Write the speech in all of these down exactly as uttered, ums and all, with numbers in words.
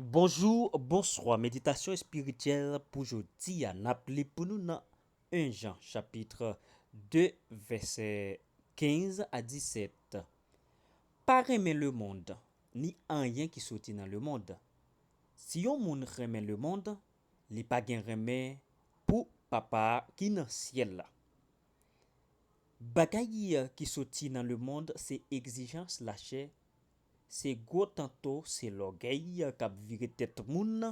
Bonjou, bonswa. Meditasyon espirityèl pou jodi a, n ap li pou nou nan en Jan, chapit de, vèsè kenz a disèt. Pa renmen lemonn, ni anyen ki soti nan lemonn. Si yon moun renmen lemonn, li pa gen renmen pou Papa a ki nan syèl la. Bagay ki soti nan lemonn se egzijans lachè, se gwo tanto, se lògèy k ap vire tèt moun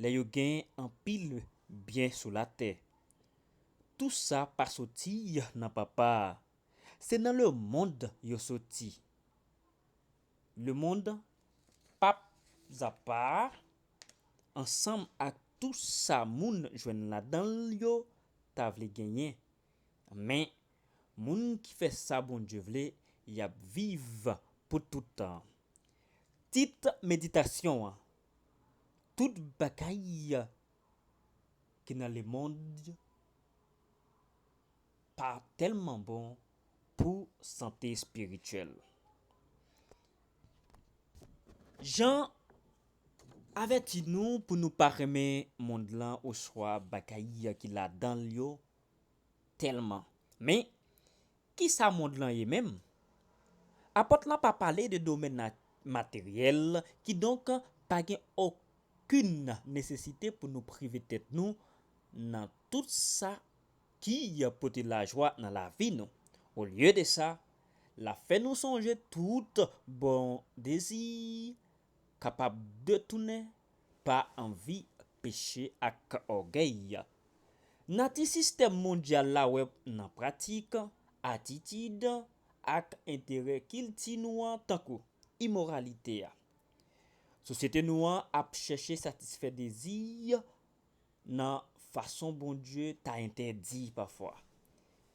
lè yo gen anpil byen sou latè. Tou sa pa soti nan Papa a, se nan lemonn yo soti. Lemonn, pa a pa, ansanm ak tou sa moun jwenn ladan l yo, ta vle genyen. Men, moun ki fè sa Bondye vle, y ap viv pou tout tan. Tit meditasyon an: Tout bagay ki nan lemonn pa tèlman bon pou sante espirityèl. Jan avèti nou pou nou pa renmen monn lan oswa bagay ki ladan l yo tèlman. Men, ki sa monn lan ye menm? Apot lan pa pale de domèn na-, materyèl, kidonk pa gen okenn nesesite pou nou prive tèt nou nan tout sa ki pote lajwa nan lavi nou. Olye de sa, l ap fè nou sonje tout bon dezi kapab detounen pa anvi, peche ak ògèy. Nati sistèm mondyal la wè nan pratik, atitid ak enterè kilti nou an tankou imoralite a. Sosyete nou an ap chèche satisfè dezi nan fason Bondye ta entèdi pafwa.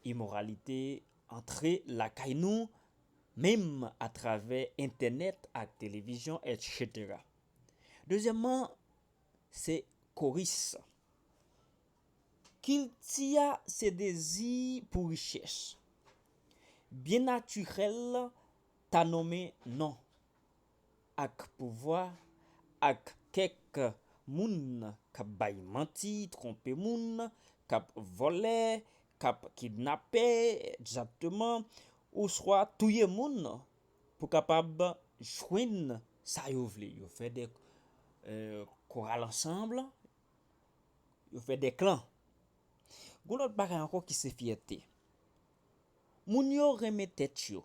Imoralite antre lakay nou, menm atravè entènèt ak televizyon, etsetera. Dezyèmman, se koris. Kilti a se dezi pou richès. Byen natirèl ta nonmen non ak pouvwa, ak kèk moun k ap bay manti, twonpe moun, k ap vòlè, k ap kidnape, egzakteman, oswa touye moun pou kapab jwenn sa yo vle. Yo fè de, euh, koral ansanm, yo fè de klan. Gon lòt bagay ankò ki se fyète. Moun yo renmen tèt yo,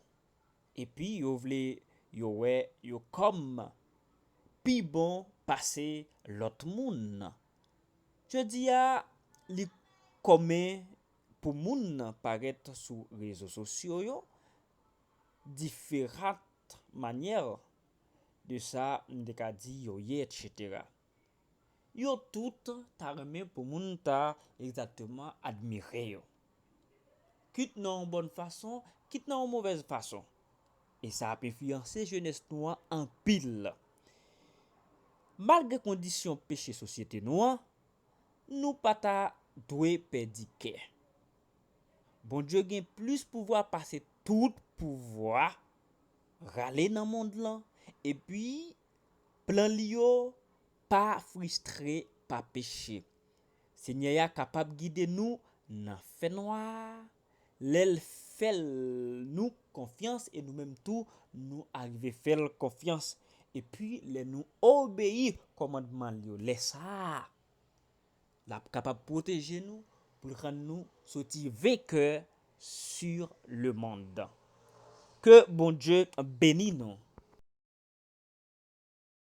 epi yo vle yo wè yo kòm pi bon pase lòt moun. Jodi a, li kòmen pou moun parèt sou rezo sosyo yo diferan manyè de sa m te ka di yo ye, etsetera. Yo tout ta renmen pou moun ta egzakteman admire yo, kit nan yon bòn fason, kit nan yon movèz fason. E sa ap enfliyanse jenès nou an anpil. Malgre kondisyon peche sosyete nou an, nou pa ta dwe pèdi kè. Bondye gen plis pouvwa pase tout pouvwa rale nan monn lan, epi plan li yo pa fristre pa peche. Senyè a kapab gide nou nan fènwa a, lè l fè l nou konfyans e nou menm tou, nou arive fè l konfyans. Epi, lè nou obeyi kòmandman l yo, lè sa a, l ap kapab pwoteje nou pou l rann nou soti venkè sur le monde. Ke Bondye beni nou.